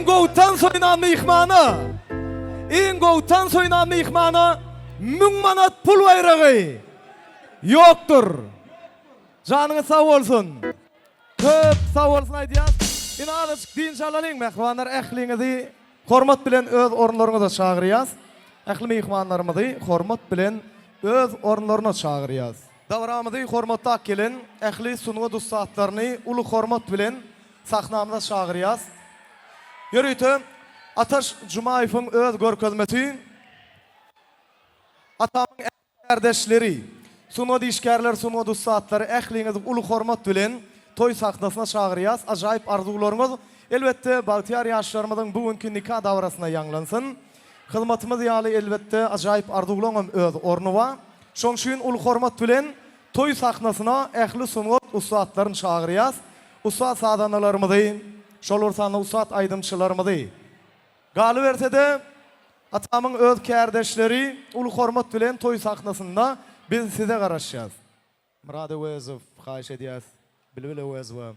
Iň gowy tans oýnan myhmana, iň gowy tans oýnan myhmana 1000 manat pul baýragy ýokdur. Janyňyz sag bolsun. Köp sag bolsun aýdýas. Ine azajyk dynç alalyň mähribanlar ähliňizi hormat bilen öz orunlaryňyza çagyrýas. Ähli myhmanlarymyzy hormat bilen öz orunlaryna çagyrýas. Dabaramyzy hormatlap gelen ähli sungat ussatlaryny uly hormat bilen sahnamyza çagyrýas. Ýörite Ataş Jumaýewiň öz görkezmesi Atamyň ähli kärdeşleri, sungat işgärleri, sungat ussatlary ähliňizi uly hormat bilen toý sahnasyna çagyrýas. Ajaýyp arzuwlaryňyz elbetde bagtyýar ýaşlarymyzyň bu günki nika dabarasyna ýaňlansyn. Hyzmatymyz ýaly elbetde ajaýyp arzuwlaňam öz orny bar. Şoň üçin uly hormat bilen toý sahnasyna ähli sungat ussatlaryny çagyrýas. Ussat sazandalarymyzy, şol bir sanda ussat aýdymçylarymyzy. Galyberse-de, atamyň öz kärdeşleri uly hormat bilen toý sahnasynda biz size garaşýas. Myrat Öwezow, haýyş edýäs, Bilbil Öwezowa,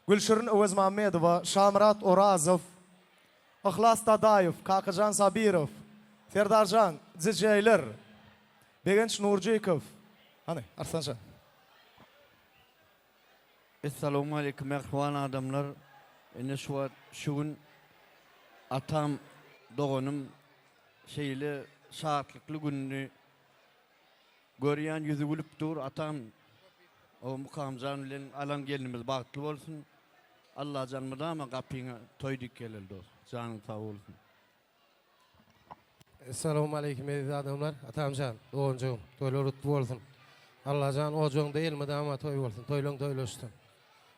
Gülşirin Öwezmammedowa, Şamyrat Orazow, Yhlas Dadaýew, Kakajan Sabirow, Serdarjan, DJ-ler, Begenç Nurjykow, hany, Arslanjan. Essalawmaleýkim mähriban adamlar ine şu wagt şu gün atam doganym şeýle şatlykly gününi görýän ýüzi gülüp dur atam o Mukamjan bilen alan gelnimiz bagtly bolsun Allajan mydama gapyňa toý dik geleli dos janyň sag bolsun. Essalawmaleýkim eziz adamlar Atamjan doganjygym toýlar gutly bolsun Allajan ojagyňda elmydama toý bolsun toýlaň toýlaşsyn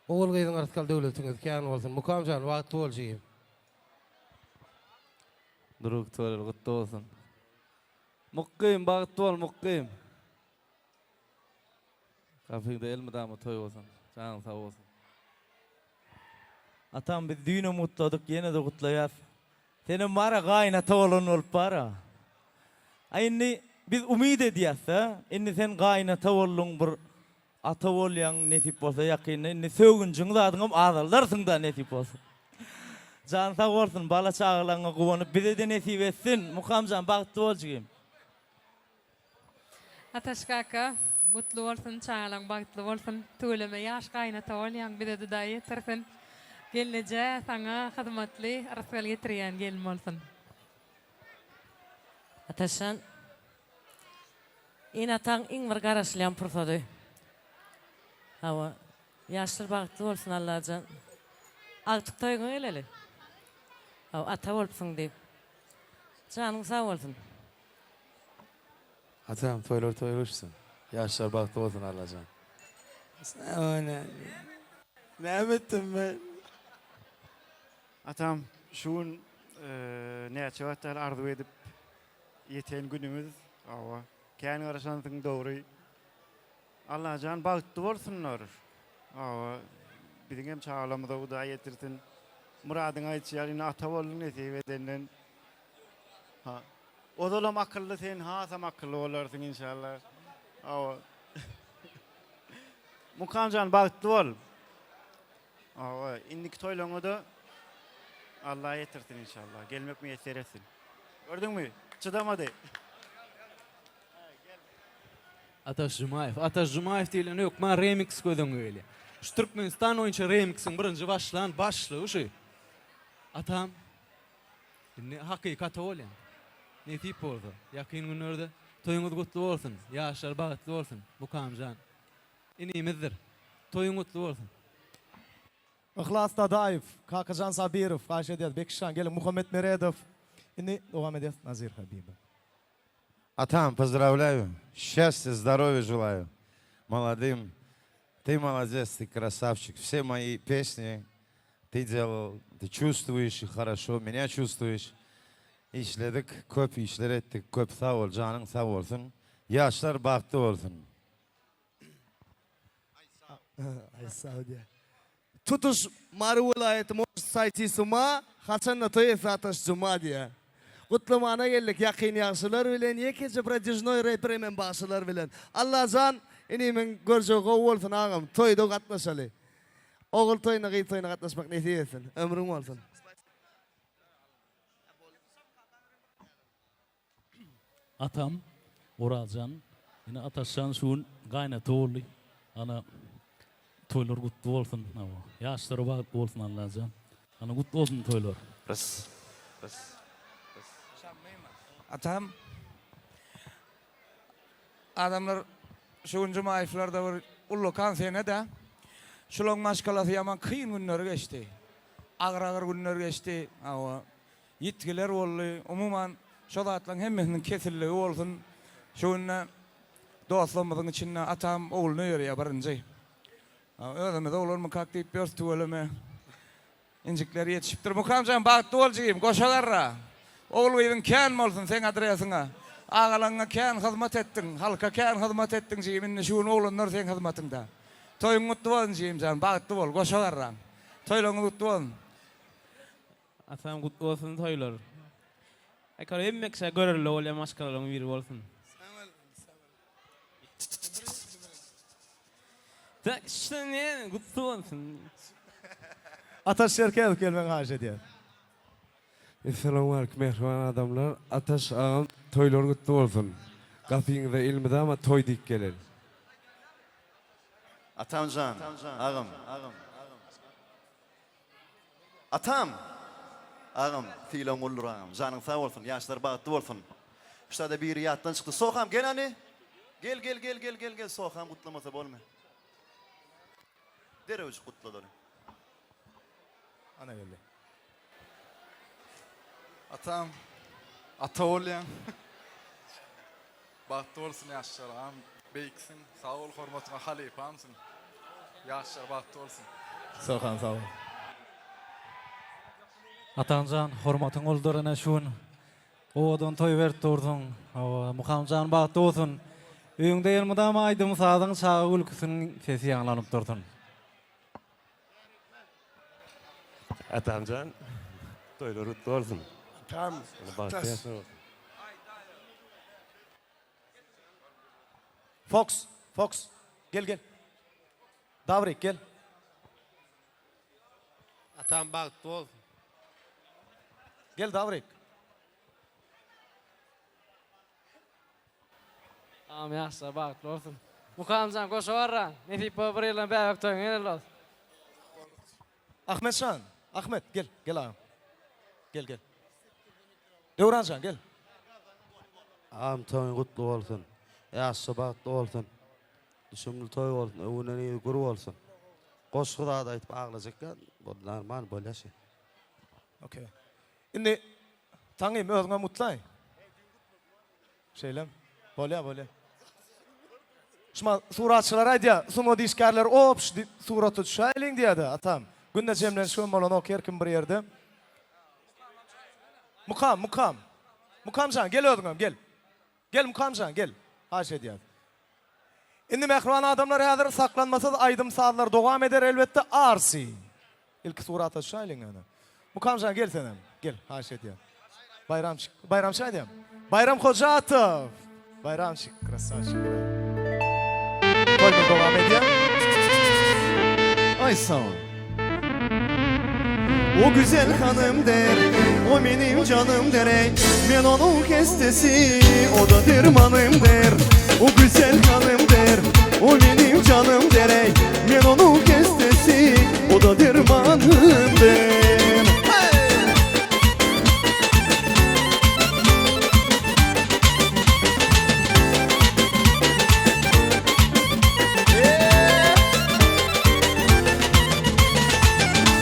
Ogul gyzyň rysgal döwletiňiz kän bolsun Mukamjan bagtly bol jigim. Drug toýlar gutly bolsun. Mukgym bagtly bol Mukgym. Gapyňda elmydama toý bolsun. Janyň sag bolsun. Atam biz düýnem gutladyk ýene-de gutlaýas. Senem bara gaýynata bolan bolup bara. A indi biz umyt edýäs-de, indi sen gaýynata bolduň bir ata bolýaň nesip bolsa ýakynda indi sögünjiň zadyňam azaldarsyň-da nesip bolsa. Jan sag bolsun bala çagalaňa guwanyp bize-de nesip etsin Mukamjan bagtly bol jigim. Ataş kaka gutly bolsun çagalaň bagtly bolsun tüweleme ýaş gaýynata bolýaň bize dudaý ýetirsin gelneje saňa hyzmatly rysgal getirýän gelin bolsun. Ataşjan ene-ataň iň bir garaşylýan pursady. Hawa ýaşlar bagtly bolsun Allajan. Agtyk toýuňa geleli. Hawa ata bolupsyň diýip. Janyň sag bolsun. Atam toýlar toý bolsun. Ýaşlar bagtly bolsun Allajan. Näme etdim men? Atam şu gün näçe wagt bäri arzuw edip ýeten günümiz. Hawa. Kän garaşansyň dogry. Allajan bagtly bolsunlar. Hawa. Biziň hem çagalarymyza Hudaý ýetirsin. Myradyň aýdyşy ýaly indi ata bolduň nesip edenden. Ha. Ozalam akylly sen hasam akylly bolarsyň inşallah. Hawa. Mukamjan bagtly bol. Hawa, indiki toýlaňa-da Allah ýetirsin inşallah. Gelmek miýesser etsin. Gördüňmi? Çydamady. Ataş Jumaýew. Ataş Jumaýew diýlende hökman remix göz öňüňe gelýär. Şu Türkmenistan boýunça remixiň birinji başlan başlygy şu. Atam Indi hakyky ata bolýaň. Nesip bolsa, ýakyn günlerde toýuňyz gutly bolsun, ýaşlar bagtly bolsun, Mukamjan. Inimizdir. Toýuň gutly bolsun. Yhlas Dadaýew, Kakajan Sabirow, haýyş edýäs, Bekişjan geliň, Muhammet Meredow. Indi dowam edýäs Nazir Habiba. Atam pozdravlyayu счастья здоровья желаю молодым ты молодец ты красавчик все мои песни ты делал ты чувствуешь их хорошо меня чувствуешь işledik köp işler etdik köp sag bol janyň sag bolsun ýaşlar bagtly bolsun. Aý sag diýä. Tutuş Mary welaýaty может saýti suma haçanda toý etse Ataş Juma diýä. Gutlamana geldik ýakyn ýagşylar bilen ýekeje prodejnoý reper hemem bagşylar bilen. Allajan inimiň görjegi gowy bolsun agam toýda gatnaşaly. Ogul toýuna gyz toýuna gatnaşmak nesip etsin. Ömrüň bolsun. Atam Orazjan ine Ataşjan şu gün gaýynata boldy. Ana toýlar gutly bolsun. Hawa. Ýaşlara bagtly bolsun Allajan. Ana gutly bolsun toýlar. Rys. Rys. Rys. Atam Adamlar şu gün Jumaýewlerde bir ullakan sene-dä. Şulaň maşgalasy ýaman kyn günleri geçdi. Agyr-agyr günler geçdi. Hawa. Ýitgiler boldy. Umuman, şo zatlaryň hemmesiniň kesilligi bolsun. Şu günde dostlarymyzyň içinde atam ogluny öýerýär birinji. Özümiz oglanmykak diýip ýörüs tüweleme. Injikler ýetişipdir. Mukamjan bagtly bol jigim, goşa garra. Ogul-gyzyň kän bolsun seň adresiňe. Agalaňňa kän hyzmat etdiň, halka kän hyzmat etdiň jigim, indi şu gün oglanlar seň hyzmatyňda. Toýuň gutly bolsun jigimjan, bagtly bol, goşa garraň. Toýlaryňyz gutly bolsun. Atam gutly bolsun toýlar. Aýkar hemme kişä görelde bolýan maşgalalaryň biri bolsun. Tak şuny gutly bolsun. Ataş Çerkezow gelmegini haýyş edýäris. Essalawmaleýkum mähriban adamlar Ataş agam toýlar gutly bolsun gapyňyza elmydama toý diýip gelen. Atamjan agam. Atam! Agam, sylagyň uludyr agam. Janyň sag bolsun, ýaşlar bagtly bolsun. Ştada biri ýatdan çykdy. Soham gel hany! Gel gel gel gel gel gel Soham gutlamasa bolmy. Derewjik gutladaly. Ana geldi. Atam ata bolýaň. Bagtly bolsun ýaşlar agam beýiksiň sag bol hormatyňa halypamsyň ýaşlar bagtly bolsun. Sohan sag bol. Atamjan hormatyň uludyr ine şu gün owadan toý berip dursuň hawa Mukamjan bagtly bolsun öýüňde elmydama aýdym sazyň çaga gülküsiniň sesi ýaňlanyp dursun. Atamjan toýlar gutly bolsun. Atam Bagtly Ataş. Fox, Fox, gel gel. Dawrik gel. Atam bagtly bolsun. Gel Dawrik. Agam ýaşlar bagtly bolsun. Mukamjan goşa barra. Nesip bolsa bir ýyldan bäbek toýuň geler dos. Ahmetjan, Ahmet gel, gel agam. Gel gel. Döwranjan gel. Agam toýuň gutly bolsun. Ýaşlar bagtly bolsun. Düşümli toý bolsun. Öwünen ýeri gür bolsun. Goşgy zat aýdyp aglajakýan boldy normal bolýa şi. Okey. Indi Taňňym özüňem gutlaý. Şeýlemi? Bolýa, bolýa. Şuma suratçylar aýdýa, sungat işgärleri obş diýip surata düşäýeliň diýýä-de, atam. Günde jemlenişigem bolanok her kim bir ýerde. Mukam, Mukam. Mukamjan gel özüňem gel. Gel Mukamjan gel. Haýyş edýäs. Indi mähriban adamlar häzir saklanmasyz aýdym sazlar dowam eder elbetde Arsi. Ilki surata düşäýliň ýöne. Mukamjan gel senem. Gel haýyş edýän. Baýramçyk Baýramçy aýdýan. Baýram Hojatow. Baýramçyk krasawçik. Toýumyz dowam edýär. Aý sag ol. O güzel hanım der, o benim canım der ey. Men onun hestesi, o da dermanım der. O güzel hanım der, o benim canım der ey. Men onun hestesi, o da dermanım der.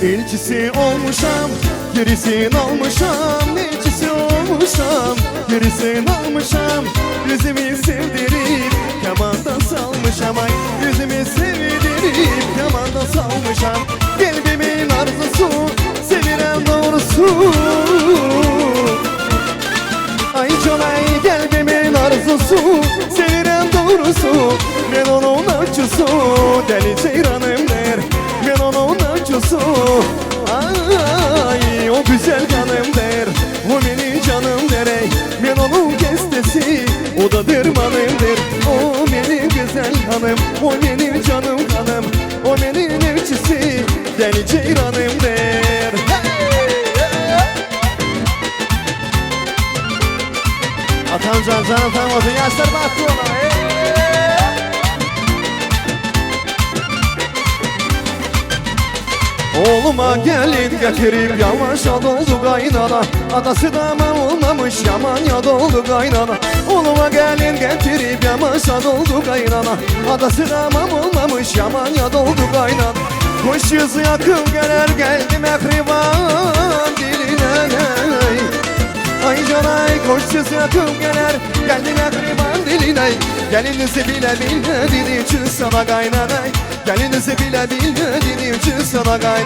Elçisi olmuşam, gerisini almışam Elçisi olmuşam, gerisini almışam Yüzümü sevdirip kemandan salmışam Ay yüzümü sevdirip kemandan salmışam Kalbimin arzusu, sevirem doğrusu Ay canay kalbimin arzusu, sevirem doğrusu Men onun avcısı, deli ceyranım der Men onun avcısı, ay o güzel kanım der O benim canım der ey, men onun kestesi O da dermanım der, o benim güzel hanım O benim canım hanım, o benim evçisi Deli ceyranım der Hey! Atamjan. Mukamjan janyň sag bolsun. Ýaşlar bagtly boluň. Oğluma gelin getirip yavaş doldu kaynana Adası dama olmamış yaman ya doldu kaynana Oğluma gelin getirip yavaş doldu kaynana Adası damam olmamış yaman ya doldu kaynana Kuş yüzü yakın gelir geldi mehriban diline Ay canay kuş yüzü yakın gelir geldi mehriban diline Gelinizi bile bile dediğim için sana kaynanay Gelinizi bile bile dediğim için sana kaynanay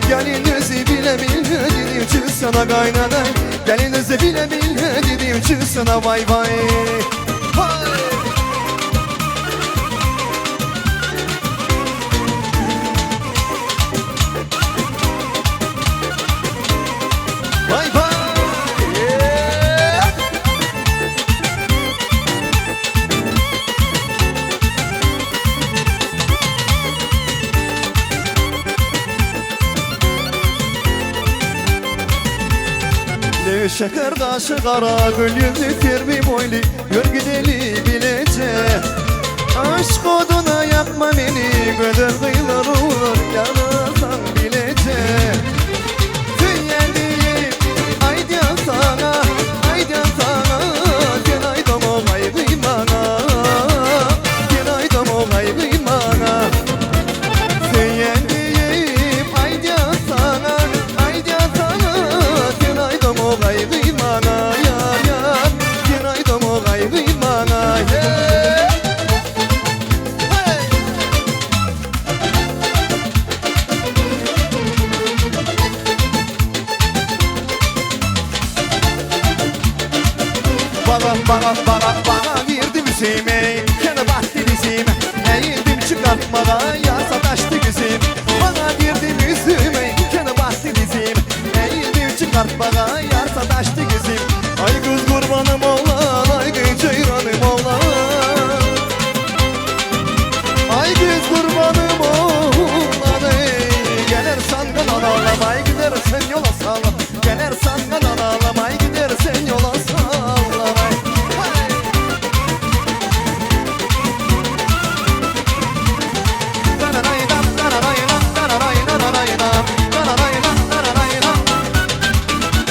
Gelinizi bile bile dediğim için sana kaynanay Gelinizi bile bile dediğim için sana vay vay Vay! Vay vay! Yeah! Levi şeker daşı kara gül yüzlü kirbi boylu Yür gideli bilece Aşk oduna yakma beni Gözel kıyılar olur yanarsan bilece Tüyeli aydan sana aydan sana Sen aydan o kaygı bana Sen aydan o kaygı bana Söyleyeyim aydan sana, aydan sana Sen aydan o kaygı bana yar yar Sen aydan o kaygı bana hey. Bana bana bana bana girdi müziğime Kene battı dizime Eğildim çıkartmadan Yasa taştı güzüm Bana girdi müziğime Kene battı dizim Eğildim çıkartmadan Yarsa taştı güzüm Ay kız kurbanım olan Ay kız ceyranım olan Ay kız kurbanım olan ey Gelersen kalan ağlamay gidersen yola sal Gelersen kalan ağlamay gidersen yola sal Ay.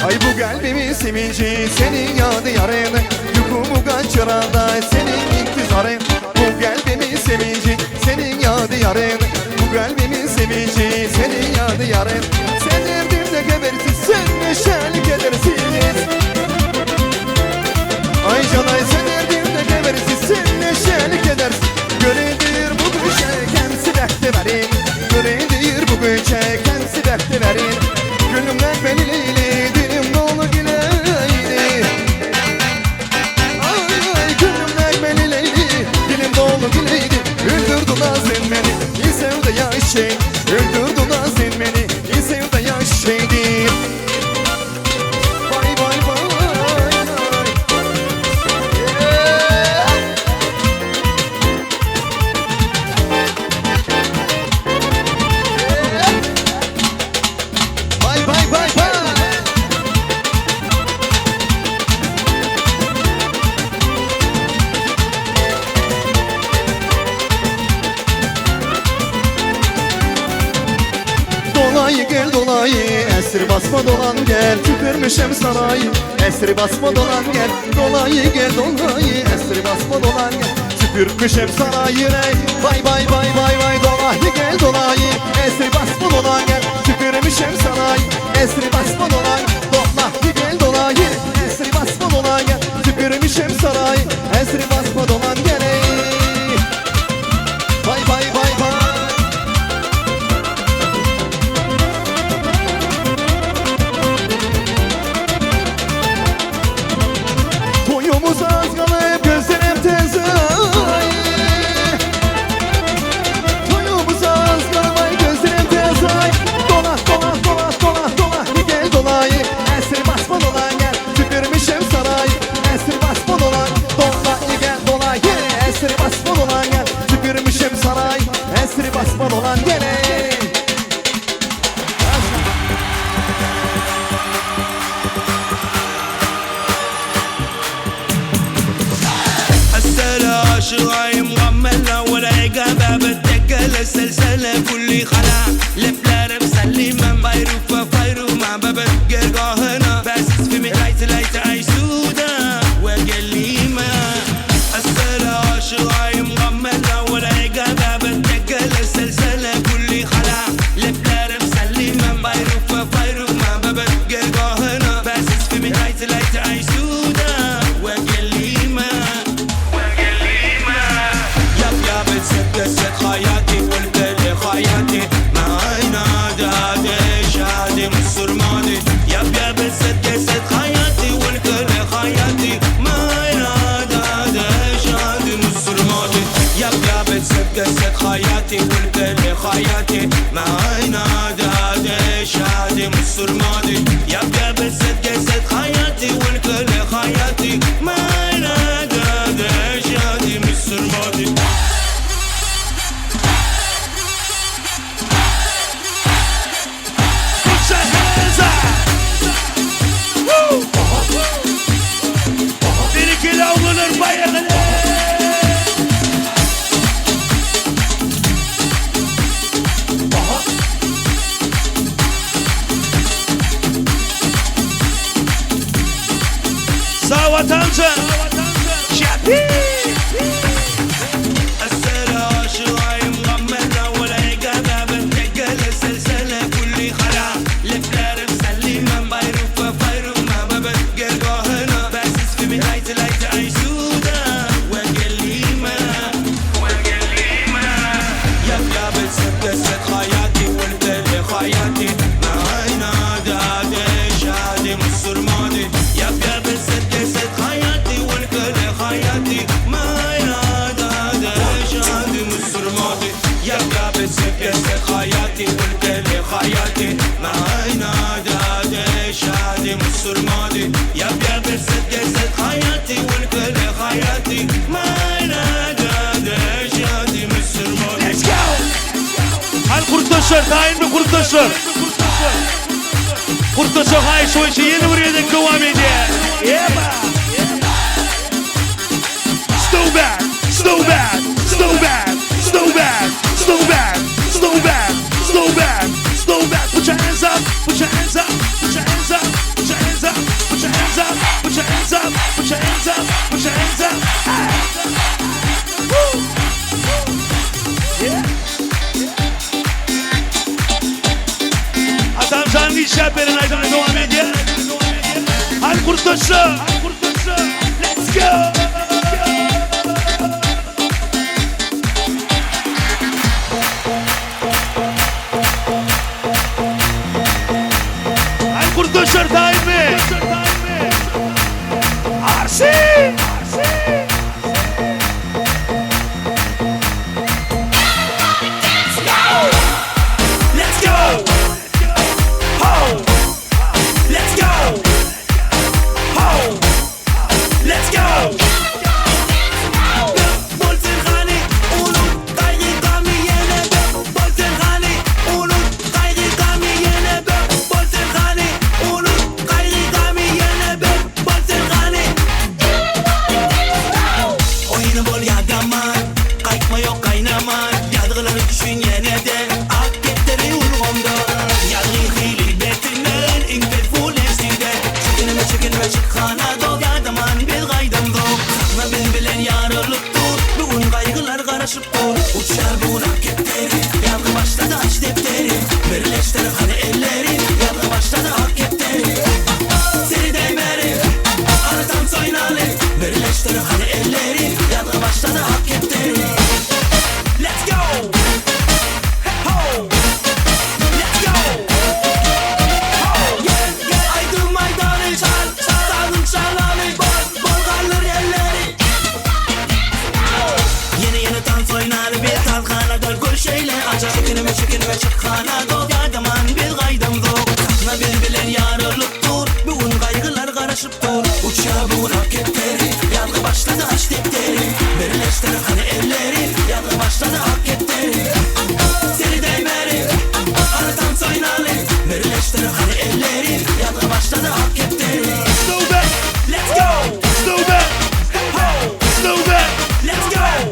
Ay bu kalbimin sevinci senin yadı yarın Yukumu kaçıran da senin intizarın Bu kalbimin sevinci senin yadı yarın Bu kalbimin sevinci senin yadı yarın Sen derdimle gebersin sen neşeli kedersin Ay canay sen derdimle gebersin sen neşeli kedersin Göründür bu güce kemsi bekti verin Göründür bu güce kemsi bekti verin Gülümden beni leyli dilim dolu güleydi Ay ay gülümden beni leyli dilim dolu güleydi Öldürdü nazın beni İsevde yaşayın Öldürdü nazın beni İsevde yaşayın Vay vay vay Yeah! Vay vay vay vay Dolayı gel dolayı Esir basma dolan gel Tüpürmüşem sarayı Esir basma dolan gel Dolayı gel dolayı Esir basma dolan gel Süpürmüşem sarayı ey Vay vay vay vay vay Dolayı gel dolayı Esir basma dolan gel Süpürmüşem sarayı Esir basma dolan Dolayı gel dolayı Esir basma dolan gel Süpürmüşem sarayı Esir basma dolan gel ey Vay vay vay vay Toyumuz az kalıp gözlerim teze ay Toyumuz az kalıp ay gözlerim teze ay Dola dola dola dola dola gel dola. aşygaýym gammela Welaýga babet tekele selsele kulli hala Leplerem sallimem bayrufa fayruma babet gergahına Basis fi milayt layt aysuda وقليمة السلا عاشقايم غملا ولا بابت تكل السلسلة كل خلا لبلارم سليما بايروفا فايروما بابت قرقاهنا باسس في مهايت لايت عيسودا وقليمة وقليمة ياب ياب تسد حياتي والكل حياتي معانا دادي شادي مصر ماضي ياب ياب تسد حياتي والكل حياتي معانا دادي شادي مصر ماضي ياب ياب تسد حياتي والكل حياتي معانا دادي شادي مصر ماضي ياب ياب تسد حياتي والكل حياتي معانا دادي شادي مصر ماضي Put your hands up. Woo! Berekella oglanlar baýagyny. Sag ol Atamjan. Şapi. السلا عاشقايم غمنا ولا بابت تكل السلسلة كل خلا لبلارم سليما بايروفا فايروما بابت قرقاهنا باسس في مهايت لايت عيسودا وقليمة وقليمة ياب ياب تسد حياتي والكل حياتي معانا دادي شادي مصر ماضي ياب ياب تسد حياتي والكل حياتي معانا دادي شادي مصر ماضي ياب ياب تسد حياتي والكل حياتي معانا دادي شادي مصر ماضي ياب ياب تسد حياتي والكل حياتي معانا دادي شادي مصر ماضي Let's go. Hany gurtdaşlar, taýynmy gurtdaşlar? Gurtdaşlar haýyş boýunça ýene bir gezek dowam edýär. Ýeba. Slow back, slow back, slow back, slow back, slow back, slow back, slow back, slow back. Put your hands up, put your hands up, put your hands up, put your hands up, put your hands up, put your hands up, put your hands up, put your hands up. Ah. Woo. Yeah. Atamjan işläp beren aýdymy dowam edýär. Hany gurtdaşlar, Let's go. Hany gurtdaşlar taýynmy? Arsi! Let's go! Ho! Let's go! Ho! Let's go! Bolsun unut gaýgy gamy ýene Bolsun hany unut gaýgy gamy ýene Bolsun hany unut gaýgy gamy ýene Bolsun hany Oýna bol ýadaman Gaýtma ýok gaýnaman Ýazgylary düşün ýene de Ak kepderi ulgamda Ýazgy hili betinden Iň full HD'de Çekinme çekinme çık hana dol Ýadaman bir gaýdam zok Sahna biz bilen ýarylyp dur Bugün gaýgylar garaşyp dur Uçar bugün ak kepderi Ýazgy başlady aç defteri Birleştir hany elleri Ýazgy başlady ak kepderi Seni değmeri Hany tans oýnaly Birleştir hany elleri Ýazgy başlady ak kepderi Let's go! Ho! Let's go! Ho! Gel gel aýdym aýdaly çal çal çalaly bol bol galdyr elleri Ýene ýene tans oýnaly bir talhanada gül şeýle aça Çekinme çekinme çık hana dol Ýadaman bir gaýdam zok Sahna bir bilen ýarylyp dur Bugün gaýgylar garaşyp dur Uçar bugün ak kepderi Ýazgy başlady aç defteri Birleştir hany elleri Ýazgy başlady ak kepderi Seni değmeri Hany tans oýnaly Birleştir hany elleri Ýazgy başlady ak kepderi Slow back. Let's go! Slow back. Ho! Slow back. Let's go!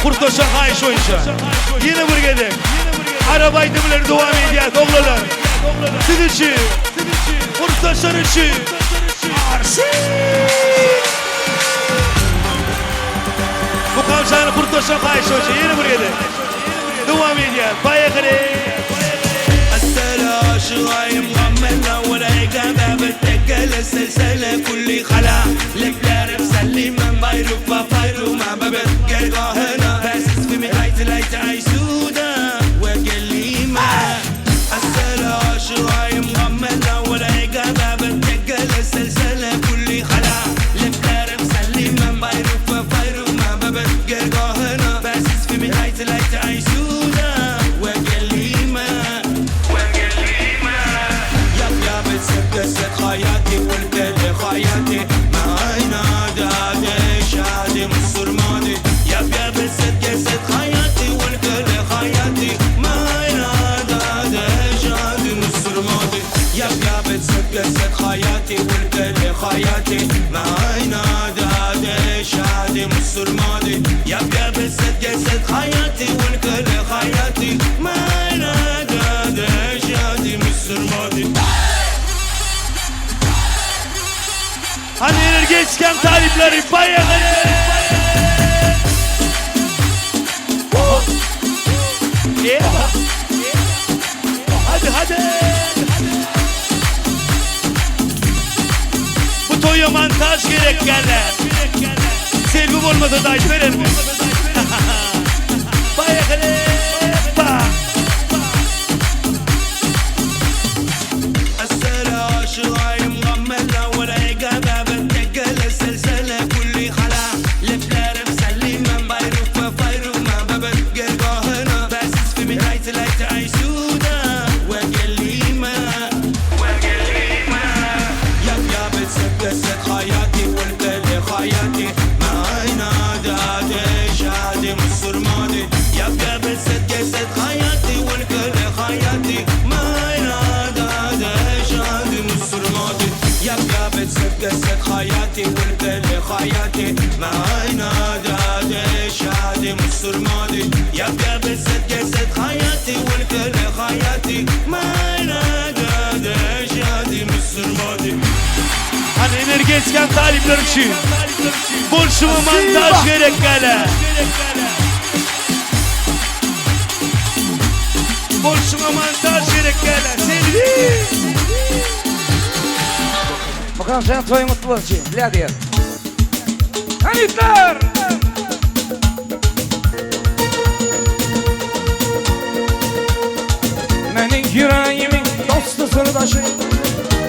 Kurtlaşan haýyş boýunça. Ýene bir gezek. Arap aýdymlary dowam edýäs oglanlar. Siz üçin. Kurtlaşan üçin. Arşy. Mukamjany Kurtlaşan haýyş boýunça ýene bir gezek. Dowam edýäs. Poýehali. Hany energetikam talyplary baýagy. Hadi hadi. Bu toýa montaž gerek gäle. Selbi bolmasa da aýdyp berermi? Baýagy. Hany energetikam talyplar üçin. Bolşuňa montaž gerek gäle. Bolşuňa montaž gerek gäle. Selbi. Mukam sen toýuň gutly bolsun. Bilýär diýer. Hanitler! Meniň ýüregimiň dosty syrdaşy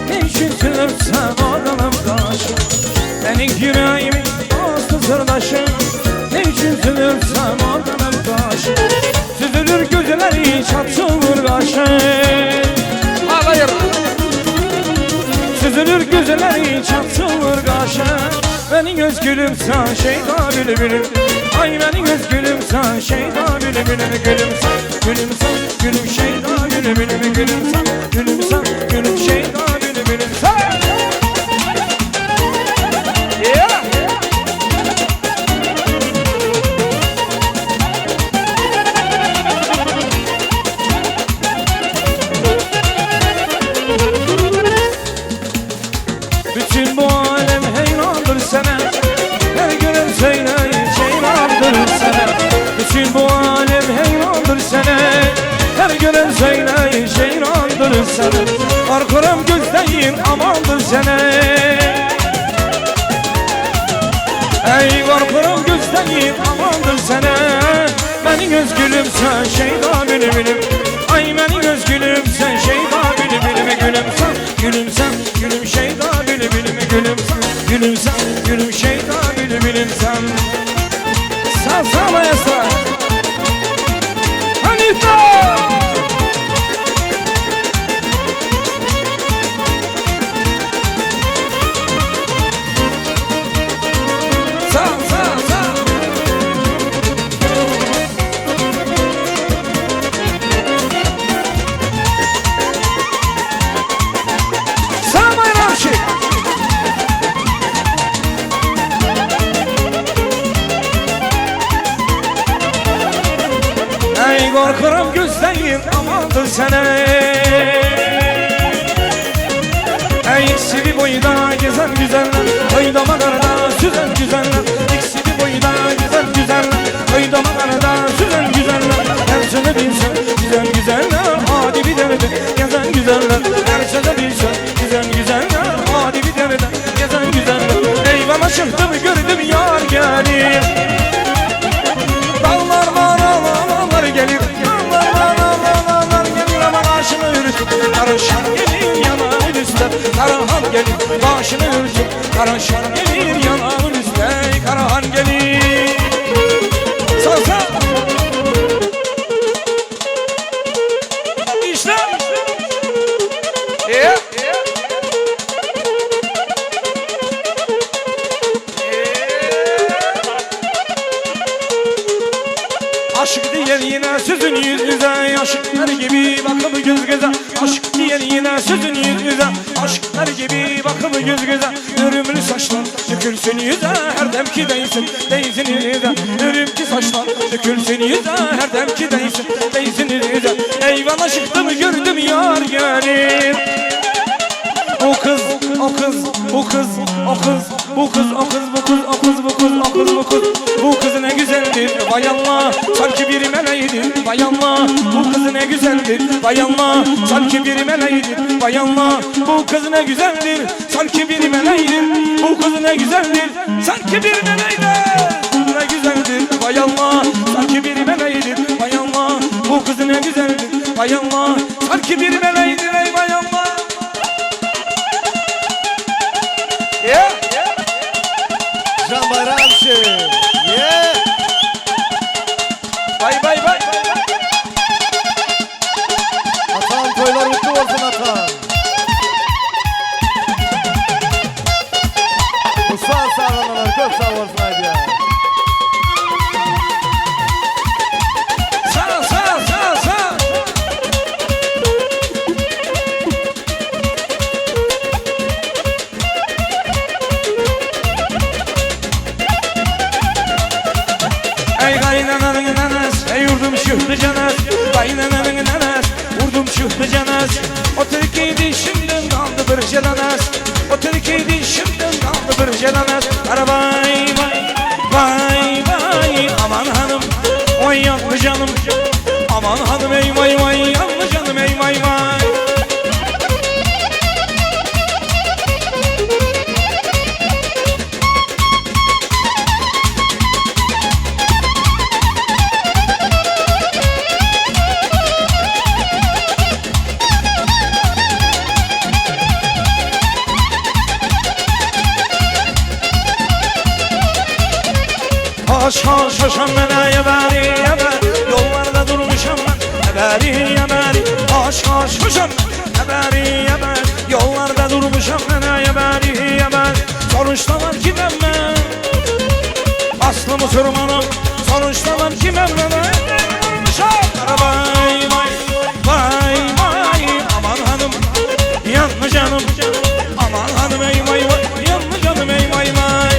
Ne üçin süzülsem odanam daşy Meniň ýüregimiň dosty syrdaşy Ne üçin süzülsem odanam daşy Süzülür gözleri çatılır kaşı Ağlayır Süzülür gözleri çatılır kaşı Benim öz gülüm sen şeyda bülbülüm Ay benim öz gülüm sen şeyda bülbülüm Gülüm sen, gülüm sen, gülüm şeyda bülbülüm Gülüm sen, gülüm sen, gülüm şeyda bülbülüm sen Yeah! Bütün bu alem heyrandır sana Her gören söyler ceylandır sana Bütün bu alem heyrandır sana Her gören söyler ceylandır sana Korkuram gözleyin amandır sana Ey korkuram gözleyin amandır sana Benim öz gülüm sen şeyda bülbülüm Ay benim öz gülüm sen şeyda bülbülüm Gülüm sen, gülüm sen, gülüm şeyda bülbülüm Gülüm sen, gülüm sen, gülüm şeyda bülbülüm sen Sağ sağ maestro Hanifler! Sağ sağ sağ Sağ bayramçı. 30 sene. Ey ikisi bir boyda gezen güzeller, Toyda makarada süzen güzeller. İkisi bir boyda gezen güzeller, Toyda makarada süzen güzeller. Her söze bir söz güzel güzeller, Hadi bir derede gezen güzeller. Her söze bir söz güzel güzeller, Hadi bir derede gezen güzeller. Eyvana çıktım gördüm yar gelir. Dağlar var ağlar gelir Dağlar var ağlar gelir Ama başını ürküp Karaşan gelir yanağın üstte Karahan gelir başını ürküp Karaşan gelir yanağın üstte Karahan gelir Sağ sağ İşte Yeah. Aşk diyen yine sözün yüz yüze Aşıklar gibi bakıp göz göze Aşk diyen yine sözün yüz yüze Aşıklar gibi bakıp göz göze Örümlü saçlar dökülsün yüze Her demki değsin değsin yüze Örümkü saçlar dökülsün yüze Her demki değsin değsin yüze Eyvana çıktım gördüm yar gelir O kız, o kız, o kız, o kız, bu kız, o kız, bu kız, o kız, bu kız, o kız, bu kız, bu kız ne güzeldir, vay Allah, sanki bir meleğidir, vay Allah, bu kız ne güzeldir, vay Allah, sanki bir meleğidir, vay Allah, bu kız ne güzeldir, sanki bir meleğidir, bu kız ne güzeldir, sanki bir meleğidir, ne güzeldir, vay Allah, sanki bir meleğidir, vay Allah, bu kız ne güzeldir, vay Allah, sanki bir meleğidir, ey vay Allah. Yeah. Can Bayramçı. Yeah. Bay bay bay. Atam toylar mutlu olsun atam. Usta sağlamalar köp sağ olsun haydi ya. Sağ sağ sağ sağ. Ey kaynananın nanas, ey yurdum çıktı canas. Kaynananın nanas, vurdum çıktı canas. O Türkiye'de şimdiden kaldı bir celanas. O Türkiye'de şimdiden kaldı bir celanas. Ara vay vay, vay vay, aman hanım, oy yanlı canım. Aman hanım ey vay vay, yanlı canım ey vay vay. Haş haş haşam ben eberi eber Yollarda durmuşam ben eberi eberi Haş haş haşam ben eberi eber Yollarda durmuşam ben eberi eber Sonuçta var kimem ben Aslı Müslümanım Sonuçta var kimem ben Durmuşam Vay vay vay vay Aman hanım yanlı canım Aman hanım ey vay vay Yanlı canım ey vay vay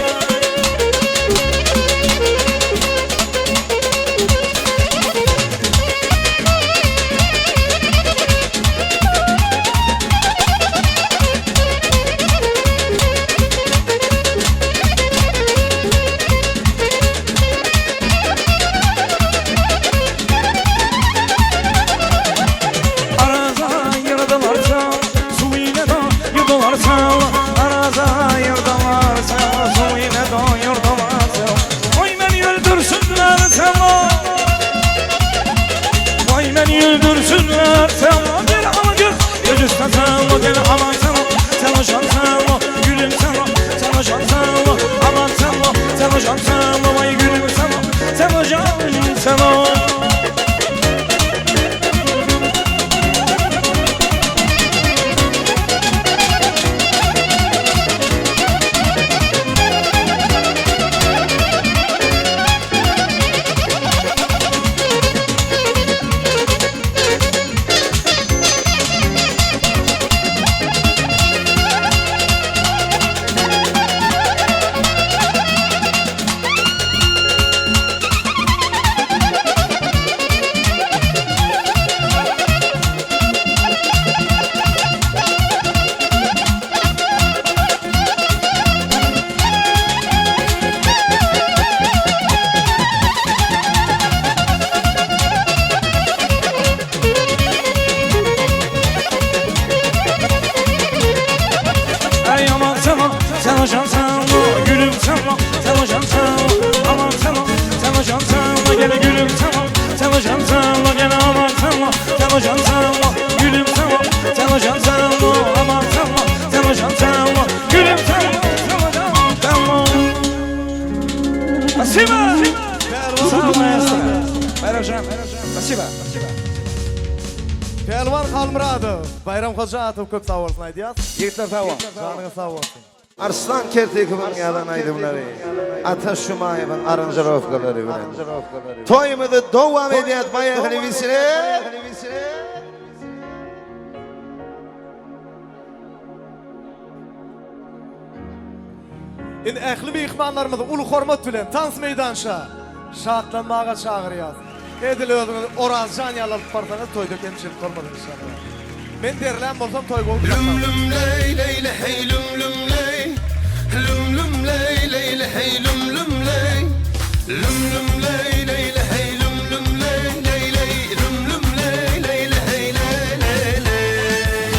Sag ol, sag ol, gülüm sag ol, sag ol, sag ol, aman sag ol, sag ol, sag ol, gülüm sag ol, sag ol, sag ol. Spasiba! Sag ol maestro. Bayramjan, spasiba. Pälwan Halmyradow, Baýram Hojatow köp sag bolsun aýdýas. Ýigitler sag boluň. Janyňyz sag bolsun. Arslan Kertekowyň ýazan aýdymlary, Ataş Jumaýewiň aranžirowkalary bilen toýumyzy dowam edýäs Poýehali wesele. Indi ähli myhmanlarymyzy uly hormat bilen tans meýdança şatlanmaga çagyrýas. Edil özüňizi Orazjan ýaly alyp barsaňyz toýda kemçilik bolmaz enşalla. Men derlän bolsam toý gowy Lüm lüm leý leý le heý lüm lüm leý Lüm lüm leý leý le heý lüm lüm leý Lüm lüm leý leý le heý lüm lüm leý leý leý Lüm lüm leý leý le heý le le leý.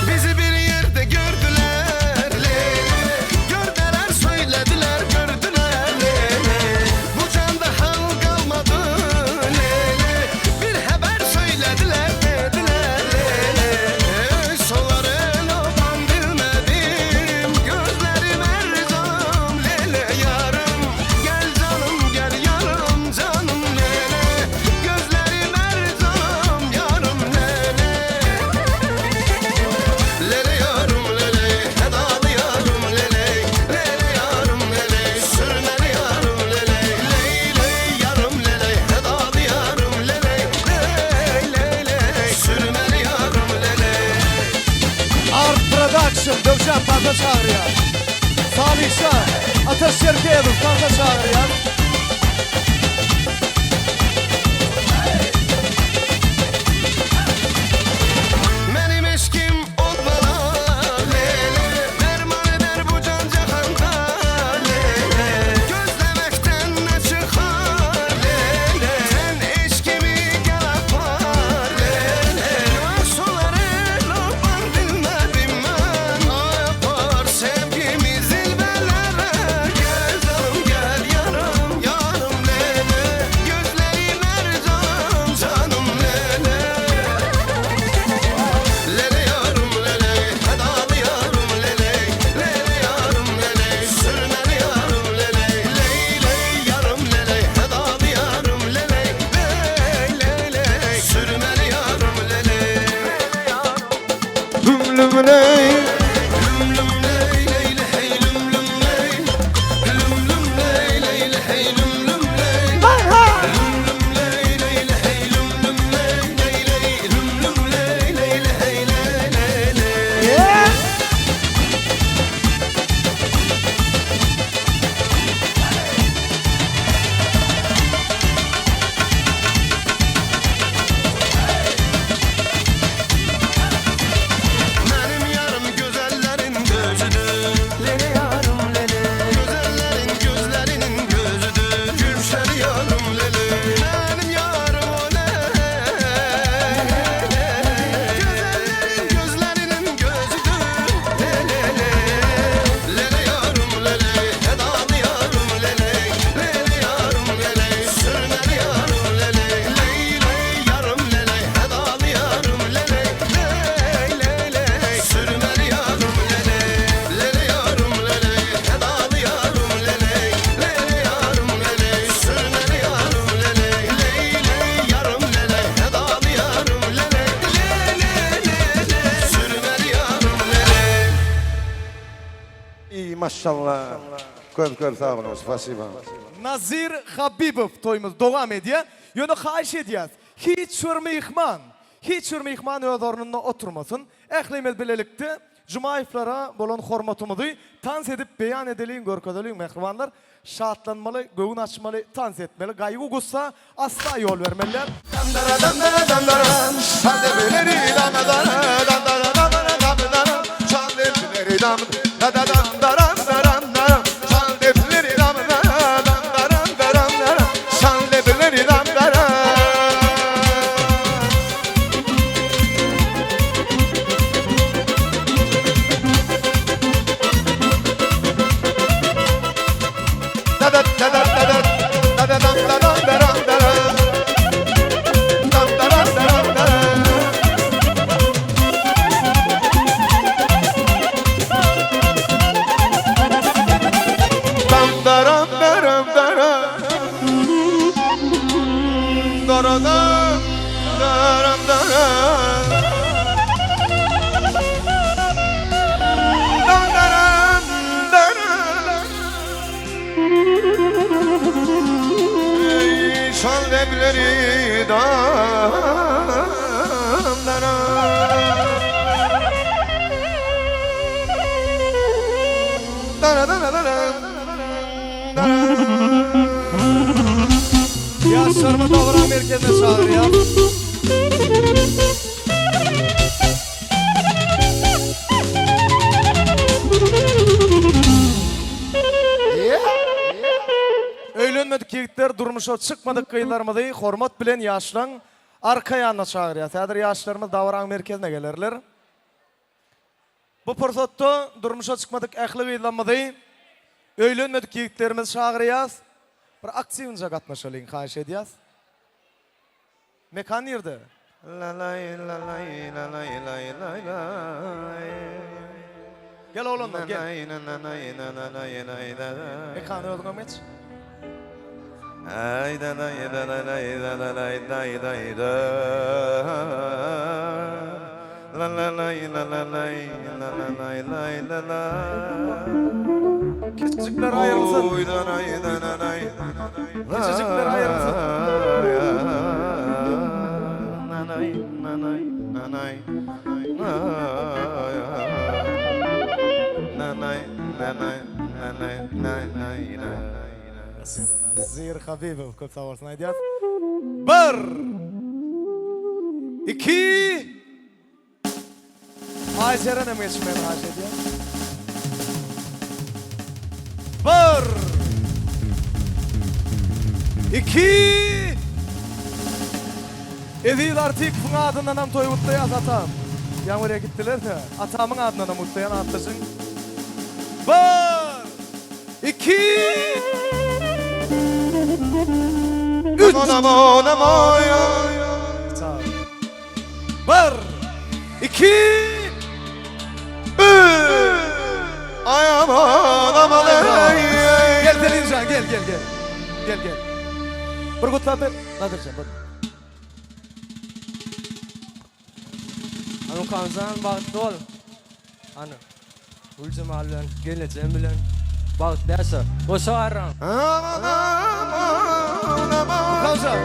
Bizi bir ýerde gördüler, le-le Gördüler, söýlediler, gördüler, le-le Bu janda hal galmady, le-le Bir habar söýlediler, dediler, le-le Şolar el opan bilmedim Gözlerim erzan, le-le ýarym Gel janym, gel ýarym, janym, le-le Gözlerim erzan, ýarym, le-le Lele ýarym lele, hedaly ýarym lele, Lele ýarym lele, sürmeli ýarym lele, Leý leý ýarym lele, hedaly ýarym lele, Leý leý leý, sürmeli ýarym lele. Art Production Döwşan tansa çagyrýar. Salyhşa, Ataş Çerkezow tansa çagyrýar. Menim eşkim ot bala lele Derman eder bu can jahanda lele Gözlemekden ne çykar lele Sen eşkimi gel apar lele Sular el opan bilmedim men Apar sevgimi zilvelere Gel canım gel yarım yarım lele Gözlerim ercan canım lele Lele yarım lele, hedaly yarım lele, Lele yarım lele, sürmeli yarım lele, Leý leý yarım lele, hedaly yarım lele, Leý leý leý, sürmeli yarım lele. Lüm lüm leý. Lüm lüm leý leý le heý lüm lüm leý, Lüm lüm leý leý le heý lüm lüm leý, Lüm lüm leý leý le heý lüm lüm leý leý leý, Lüm lüm leý leý le heý le le leý. Menim ýarym gözelleriň gözüdir Lele ýarym lele Gözelleriň gözleriniň gözüdir Gülşer ýarym lele Menim ýarym o lele Gözelleriň gözleriniň gözüdir Lele Lele ýarym lele Hedaly ýarym lele Lele ýarym lele Sürmeli ýarym lele Leý leý ýarym lele Hedaly ýarym lele Leý leý leý Sürmeli ýarym lele Lele ýarym lele Hedaly ýarym lele Lele ýarym lele Sürmeli ýarym lele Leý leý ýarym lele Hedaly ýarym lele Le le le le Sürmeli ýarym lele Iý maşallah. Köp köp sag boluň spasiba. Nazir Habibow toýumyz dowam edýär. Ýöne haýyş edýäs, hiç bir myhman, hiç bir myhman öz ornunda oturmasyn. Ählimiz bilelikde Jumaýewlere bolan hormatymyzy tans edip beýan edeliň, görkezeliň mähribanlar. Şatlanmaly, göwün açmaly, tans etmeli, gaýgy-gussa asla ýol bermeli däl. Dandara dandara dandara Şandebeleri damdara dandara dandara damdara Şandebeleri dam da da dandara dandara Şandebeleri damdara dandara dandara Şandebeleri damdara. Şol lebleri dam daram Dara dara dara Ýaşlarymy dabara merkezine çagyrýan. Öýlenmedik ýigitler durmuşa çykmadyk gyzlarymyzy hormat bilen ýaşlaň arka ýanyna çagyrýas. Häzir ýaşlarymyz dabaraň merkezine gelerler. Bu pursatda durmuşa çykmadyk ähli gyzlarymyzy, öýlenmedik ýigitlerimizi çagyrýas. Bir aktiwnja gatnaşalyň haýyş edýäs. Mekan nirde? Gel oglanlar gel. Mekan özüňem geç. Kiçijikler aýrylsyn. Kiçijikler aýrylsyn. Zir Habibow köp sag bolsun aýdýas. Bir! Iki! Aýjerenem geçmegini haýyş edýän. Bir! Iki! Eziz Artykowyň adyndanam toý gutlaýas atam. Ýaňy bir ýere gitdiler-de. Atamyň adyndanam gutlaýan atdaşyň. Bir! Iki! Üç! Bir! Iki! Üç! Gel Selimjan gel gel gel. Gel gel. Bir gutlap ber. Nadirjan bir. Mukamjan bagtly bol. Ana. Güljemal bilen, gelnejem bilen bagtly ýaşa. Goşa garraň. Mukamjan.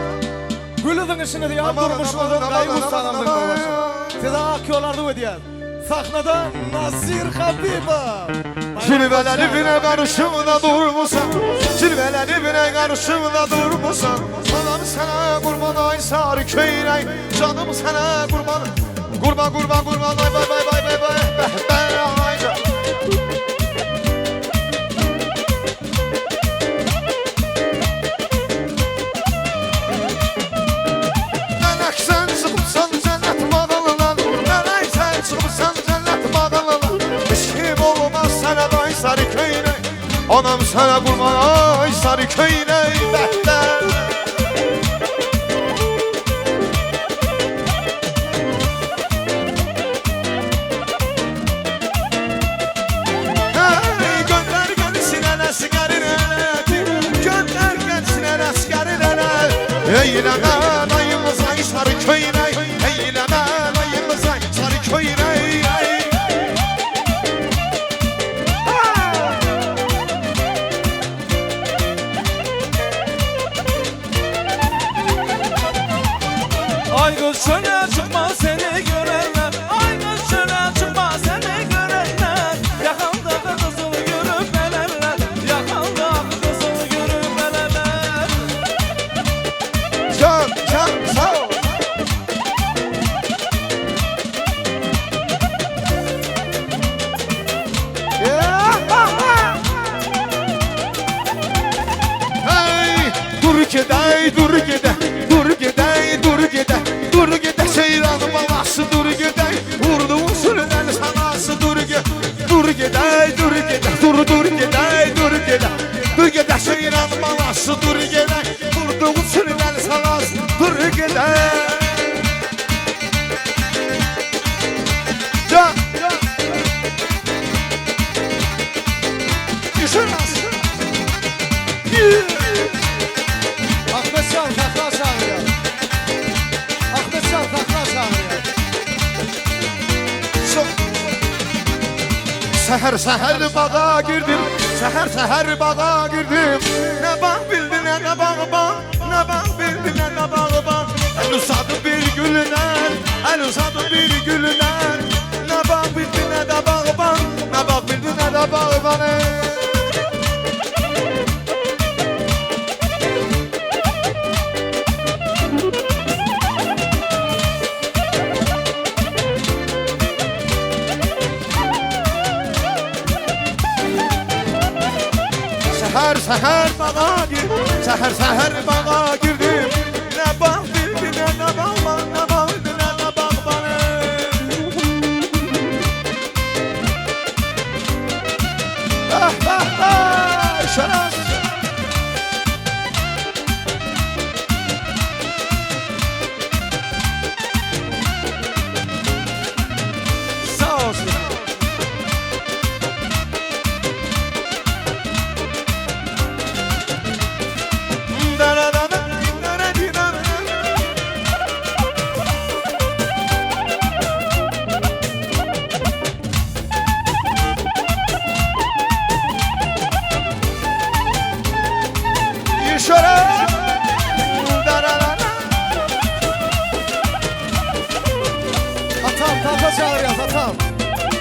Gül zyňyşyňyzy ýa durmuşyňyzdan gaýgy-gussaňyzdan gowaşyň. Size ak ýol arzuw edýäs. Sahnada Nasir Habibow. Jilwelerine garşymda durmasaň, Jilwelerine garşymda durmasaň, Anam sana gurban aý sary köýnek, Janym sana gurban, gurban gurban gurban aý bay bay bay bay bay beh beh aý jan. Melek sen çykypsan jennet bagyndan, Melek sen çykypsan jennet bagyndan, Hiç kim olmaz sana day sary köýnek, Anam sana gurban ay sary köýnek, Beh beh. Hey gönder gelsin el asgarin eleti Gönder gelsin el asgarin ele Eyleme ayımız ay sarı köyüne Eyleme ayımız ay sarı köyüne Ay kız çöle çykma seni görenler Ay kız çöle çykma seni görenler Yakamdaky gyzyly görüp elerler Yakamdaky gyzyly görüp elerler Can can sağ ol. Hey dur gidey dur gidey dur gidey dur gidey dur gidey seyran balası dur gidey vurduğun sürüden sanası dur gidey dur gidey dur gidey dur dur gidey dur gidey dur gidey seyran. Seher seher bağa girdim Seher seher bağa girdim Ne bağ bildi ne de bağban Ne bağ bildi ne de bağban El uzadı bir gülünen El uzadı bir gülünen Ne bağ bildi ne de bağban Ne bağ bildi ne de bağban ey. Seher seher bağa girdim Seher seher bağa girdim Ne bağ bildi ne de bağban Ne bağ bildi ne de bağban Ah ah ah Şarap Sağ olsun. Atam tata çağırıyoruz atam.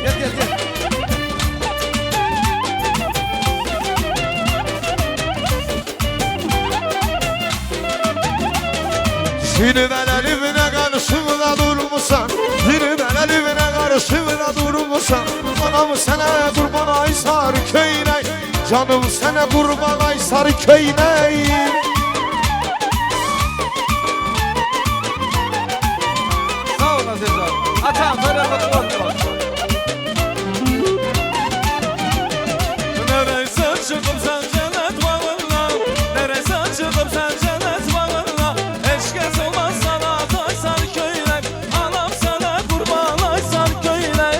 Gel gel gel. Zirvelerimine karşımda durmuşsan Zirvelerimine karşımda durmuşsan Anam sana kurban ay sarı köyney Canım sana kurban ay sarı köyney Sag bol Nazirjan. Atam toýlar gutly bolsun. Neresi çıkıp sen cennet bağına Neresi çıkıp sen cennet bağına Eşkes olmaz sana taysar köyler Anam sana kurban aysar köyler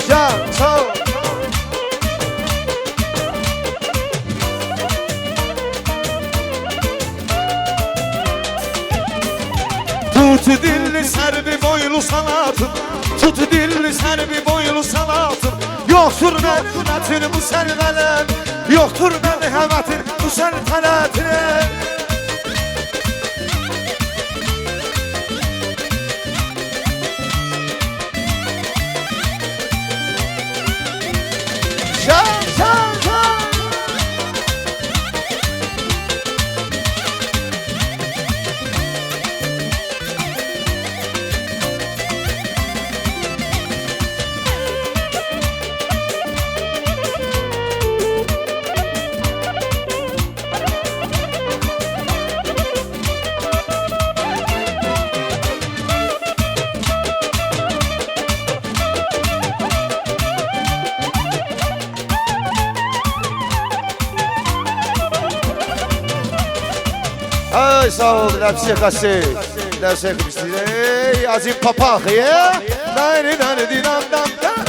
Can sağ ol. Tut dilli serbi boylu sanatım Tut dilli serbi boylu sanatım Yoktur merhametin bu servelen Yoktur merhametin bu serteletin Can can can Ay sağ ol для всех гостей, для всех гостей. Один папах, е? Найри, найри, ди, дам, дам, дам.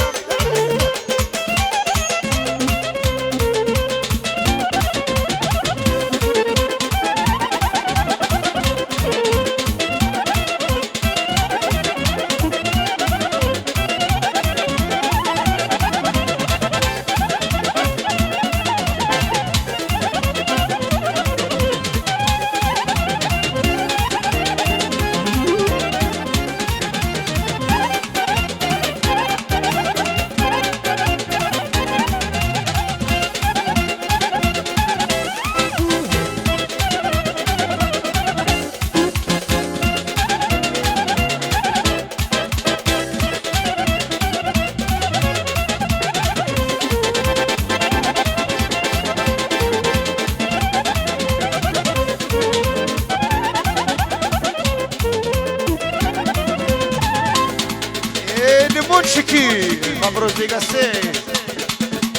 E limonчики, вопрос для гостей.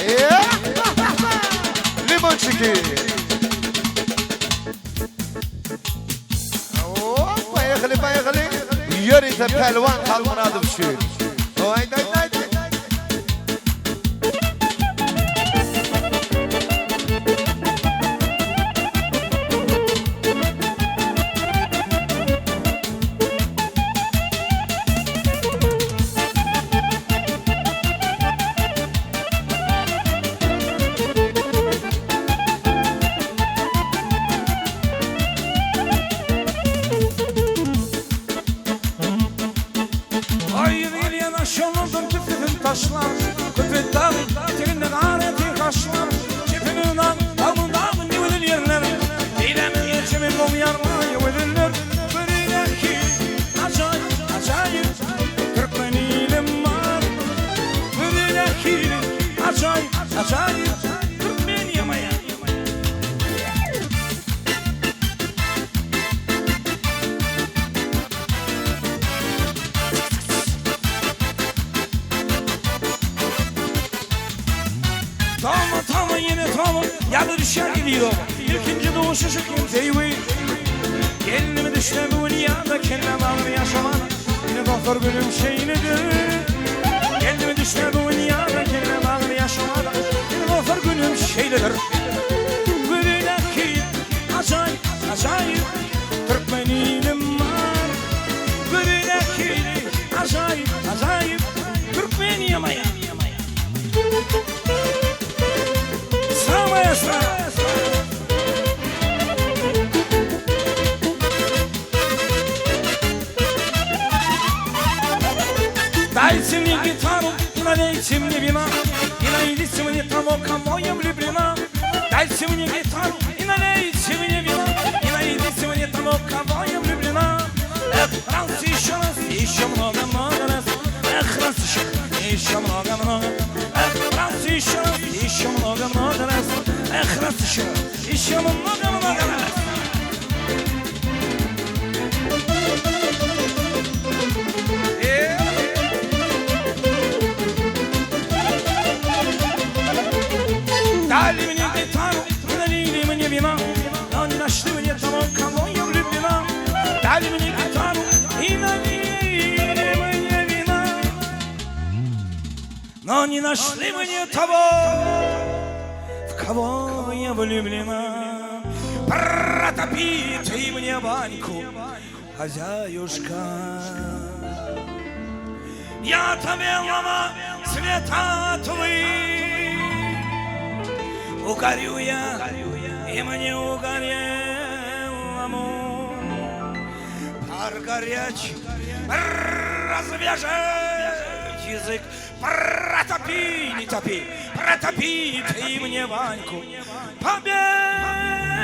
Э, Лимончики. О, Поехали, поехали. Ýörite Pälwan Halmyradow üçin. Aýt, aýt, aýt. Ýada düşýär eziz oba. Ilkinji duşuşyk hem söýgi. Gelnimi düşle bu gün ýada kellem agyrýar şobada. Ine dostlar günüm şeýledir. Gelnimi düşle bu gün ýada kellem agyrýar şobada. Ine dostlar günüm şeýledir. Gözündäki ajaýyp ajaýyp türkmen ilim bar. Gözündäki ajaýyp ajaýyp türkmen ýamaýa. Samaya Дайте мне гитару и налейте мне вина, И найдите мне того, кого я влюблена. Дайте мне гитару и налейте мне вина, И найдите мне того, кого я влюблена. Эх, раз, еще раз, еще много-много раз. Эх, раз, еще, еще много-много. Эх, раз, еще раз, еще много-много раз. Эх, раз, еще, еще много-много раз. Дали мне гитару, налили мне вина, но не нашли мне того, кого я влюблена. Дали мне гитару и налили мне вина, но не нашли мне того, в кого я влюблена. Протопи ты мне баньку, хозяюшка. Я от белого света твы Угорю я, и мне угорелому Пар горяч, развяжет язык Протопи, не топи, протопи ты мне Ваньку По белому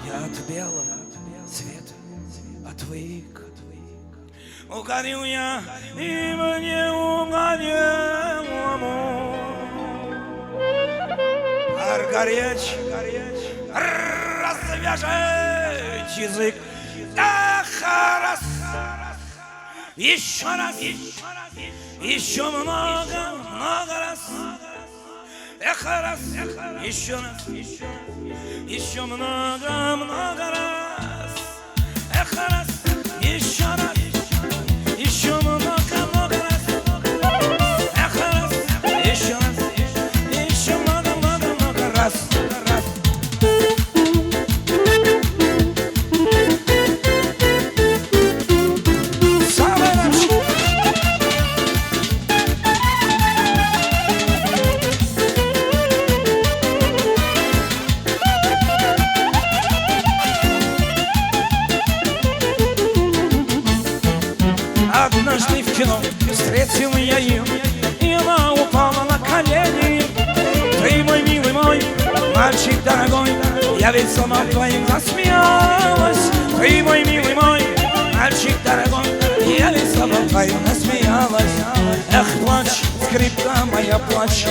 Я от белого цвета отвык. Угорю я, и мне угорелому. Пар горяч, развяжет язык. Эх, раз, еще раз, еще много, много раз. Эх, раз, еще раз, еще много, много раз. Эх, раз, еще раз, еще много, много раз. Эх, раз, еще раз, еще много, много, много раз. Раз. Самое лучшее. Однажды в кино встретил я ее, и она упала на колени. Ты мой милый мой, мальчик дорогой, я ведь сама в твоих засмеялась. Ты мой милый мой, мальчик дорогой, я ведь сама в твоих насмеялась. Эх, плачь, скрипка моя, плачь,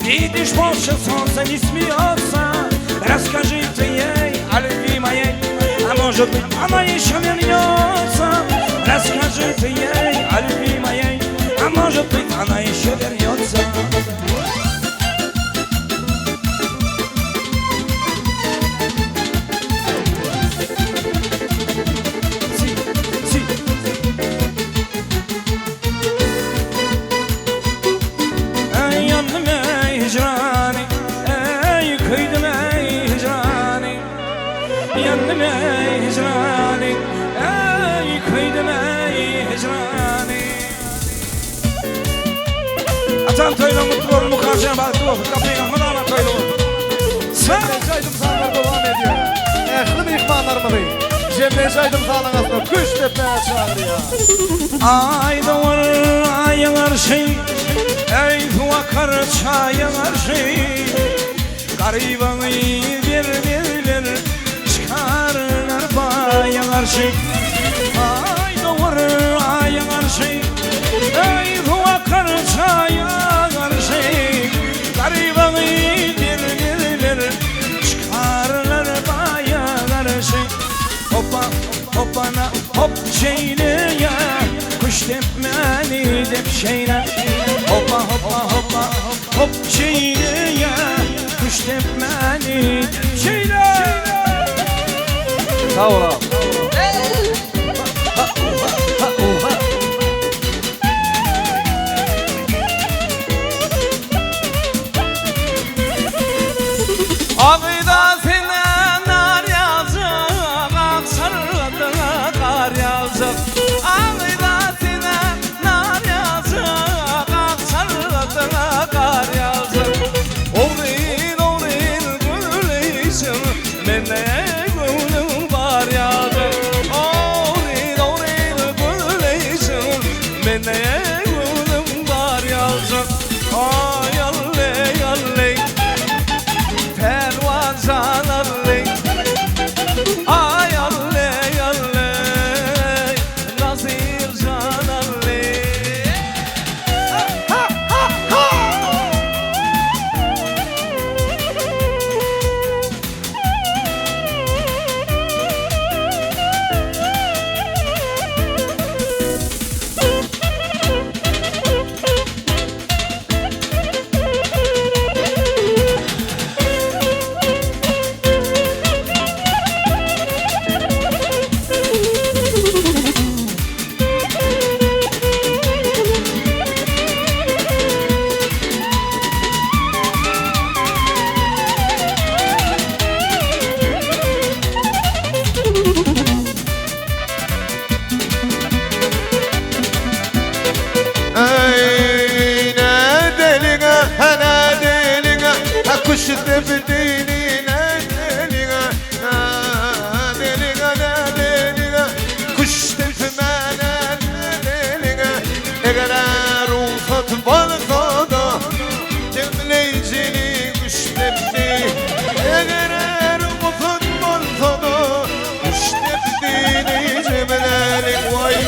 видишь, больше солнце не смеется. Расскажи ты ей о любви моей, а может быть, она еще вернется. Расскажи ты ей о любви моей, а может быть, она еще вернется. Си, си. Ey yandım ey hicrani, ey kıydım ey hicrani. Yandım ey hicrani, ey kıydım ey hicrani. Atam toýlar mutly bolsun, Mukamjan bagtly bolsun, kapyňa mydama toýly bolsun. Jemleýji aýdym-sazlar dowam edýär. Ähli myhmanlarymyzy jemleýji aýdym-sazyň astyna küşt depmäge çagyrýar. Aý dowar aýa garşy, Eý suw akar çaýa garşy, Garybaňy bermezler, Çykarlar baýa garşy. Aý dowar aýa garşy, Eý suw akar çaýa garşy, Garybaňy bermezler, Çykarlar baýa garşy. Hopa, hopana, hop şeýle ýa, Küşt depmäni dep şeýle. Hopa, hopa, hopa, hop. depmäni Şeýle! Sag bol agam. Agyda sene nar ýagjak, Ak şarladyňa gar ýagjak. Agyda sene nar ýagjak, Ak şarladyňa gar ýagjak. Ogryn, ogryn gürleýşiň, Mende göwnüň bar ýaljak. Ogryn, ogryn gürleýşiň, Mende göwnüň bar ýaljak. Aý alley alley Pälwan jan alley Aý alley alley Nazyr jan alley Ha ha ha Eý, nädeliňe, hä nädeliňe, hä kuş depdini nädeliňe, nädeliňe, nädeliňe, kuş depmäne nädeliňe, eger-ä rugsat bolsa-da, jemleýjini kuş depdi, eger-ä rugsat bolsa-da, kuş depdini jemläliň, waý,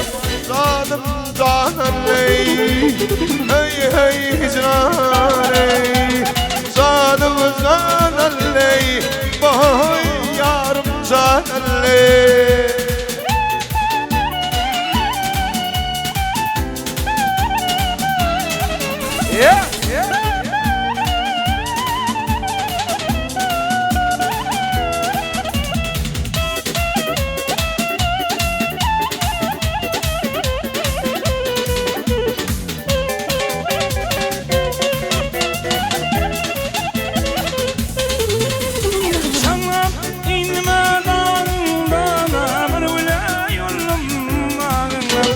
janym, janan eý, Hey hey hicran ey, Janym janan ey, Vay yarım janan ey. Yeah! Yeah! Şaňňap inme dagyňdan bir güle ýollum bagyňdan.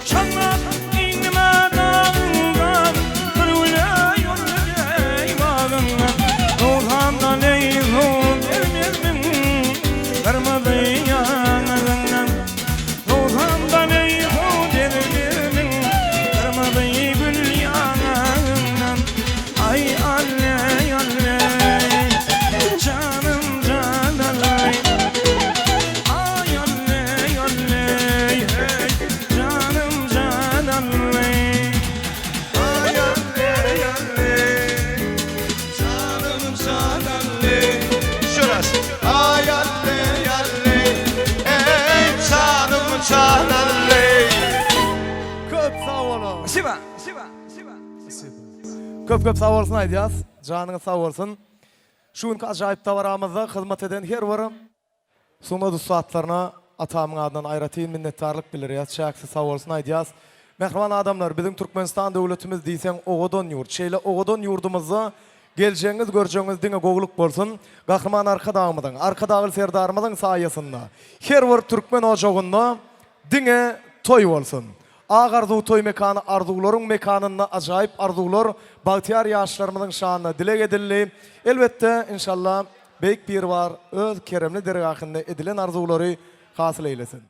Şaňňap inme dagyňdan bir güle ýolly bagyňdan. Ruhamdan eý suw bermezmiň gyrmyzy ýaňagyňdan. Ruhamdan eý suw bermezmiň gyrmyzy gül ýaňagyňdan. Aý alley alley janym jan alley. Aý alley alley hey janym jan alley. Ay alley alley, canım can alley. Şurası. Ay alley alley, ey canım can alley. Köp sag boluň. Spasiba, spasiba, spasiba. Köp köp sag bolsun aýdýas. Janyňyz sag bolsun. Şu günki ajaýyp dabaramyzda hyzmat eden her bir sungat ussatlaryna atamyň adyndan aýratyn minnetdarlyk bildirýäs. Çäksiz sag bolsun aýdýas. Mähriban adamlar, biziň Türkmenistan döwletimiz diýseň owadan ýurt. Şeýle owadan ýurdumyzda geljegiňiz, görjegiňiz diňe gowulyk bolsun. Gahryman Arkadagymyzyň, Arkadagly Serdarymyzyň saýasynda her bir türkmen ojagynda diňe toý bolsun. Ak arzuw toý mekany arzuwlaryň mekanynda ajaýyp arzuwlar bagtyýar ýaşlarymyzyň şanyna dileg edildi. Elbetde, inşallah, Beýik Biribar öz keremli dergahynda edilen arzuwlary hasyl eýlesin.